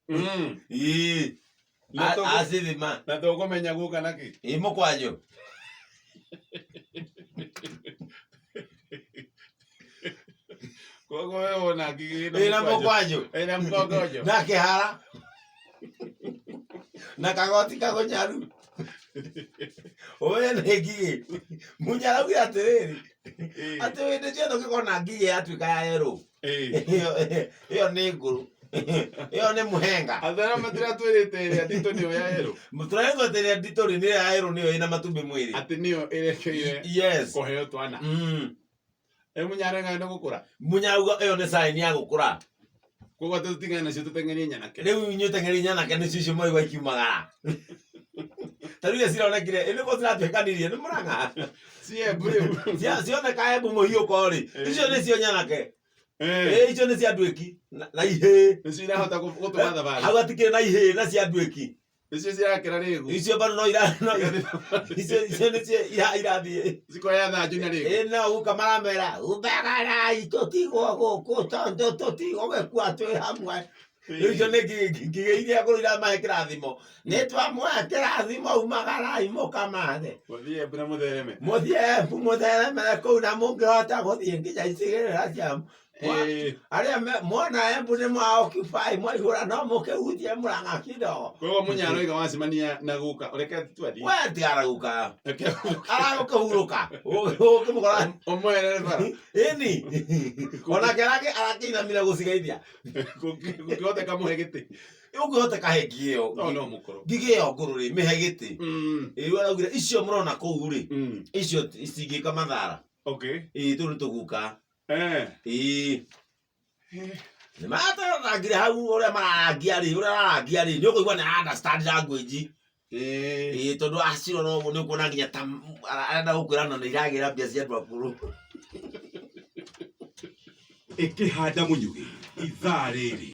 Ĩĩ. Na Acithima. Na tũkũmenya guka na kĩ? Ĩ mũkwanjũ. Koguo we wona ngigĩ Ĩna mũkwanjũ. Ĩna mũkongojo. Na kĩhara. Na kagoti kagonyaru. Ũmenye nĩ ngigĩ. Munya araugire atĩrĩrĩ. Atĩ hĩndĩ ciothe ũngĩkona ngigĩ yatuĩka ya yerũ. Ĩyo nĩ ngũrũ. Ĩyo nĩ mũhenga. Athara matiratwĩrĩte ĩrĩa nditũ nĩyo ya yerũ. Tũraigua atĩ ĩrĩa nditũ rĩ nĩ ya yerũ nĩyo ĩna matumbĩ mwĩrĩ. Atĩ nĩyo ĩrekeire kũheo twana. Ĩ mũnyarenga nĩ gũkũra. Mũnyauga ĩyo nĩ sign ya gũkũra. Koguo atĩ tũtigane nacio tũteng'erie nyanake. Rĩu inyuĩ teng'eri nyanake nĩcio icio mwaigua ikiumagara. Ta rĩu iria cironekire ĩ nĩguo ciratuĩkanirie nĩ mũrang'a. Ciembu rĩu. Cioneka Embu mũhiũko rĩ, icio nĩcio nyanake. Ĩ icio nĩ cia nduĩki na ihĩĩ. Nĩcio irahota gũtũma thabarĩ. Hau hatikĩrĩ na ihĩĩ na cia nduĩki. Nĩcio cirakĩra rĩgu. Icio bado no ira no icio icio nĩcio irathiĩ. Cikoya thanju na rĩgu. Ĩ no guka maramera umbagarai tũtigwo gũkũ tondũ tũtigũgĩkua twĩ hamwe. Rĩu icio nĩ ngigĩ iria ngũrũ iramahe kĩrathimo. Nĩ twamũhe kĩrathimo umagarai mũkamathe. Mũthiĩ Embu na mũthereme. Mũthiĩ Embu mũtheremere kũu na mũngĩhota gũthiĩ nginya icigĩrĩra cia Arĩa mwona Embu nĩ mwa occupy mwaihũra no mũkĩhutie Mũrang'a kidogo. Koguo mũnyaro iga wacemania na guka ũreke twathiĩ. We tigana guka. Aragũkĩhurũka. Ũkĩmũkora. Ũmweherere bara. Ĩni. Onake arakĩinamira gũcigeithia. Gũkĩhoteka mũhe gĩtĩ. Ũngĩhoteka he ngigĩ ĩyo. No no mũkũrũ. Ngigĩ ĩyo ngũrũ rĩ mĩhe gĩtĩ. Ĩĩ araugire icio mũrona kũu rĩ. Icio citingĩka mathara. Okay. Ĩĩ tũu nĩ tũguka. Eh. Ĩĩ. Nĩ maratũrangire hau ũrĩa mararangia rĩ, ũrĩa ararangia rĩ, nĩ ũkũigua nĩ understand language. Ĩĩ tondũ acirora ũguo nĩ ũkuona nginya ta arenda gũkwĩra na nĩ iragĩra mbia cia andũ akũrũ. Ĩkĩhanda mũnyugĩ ithaa rĩrĩ.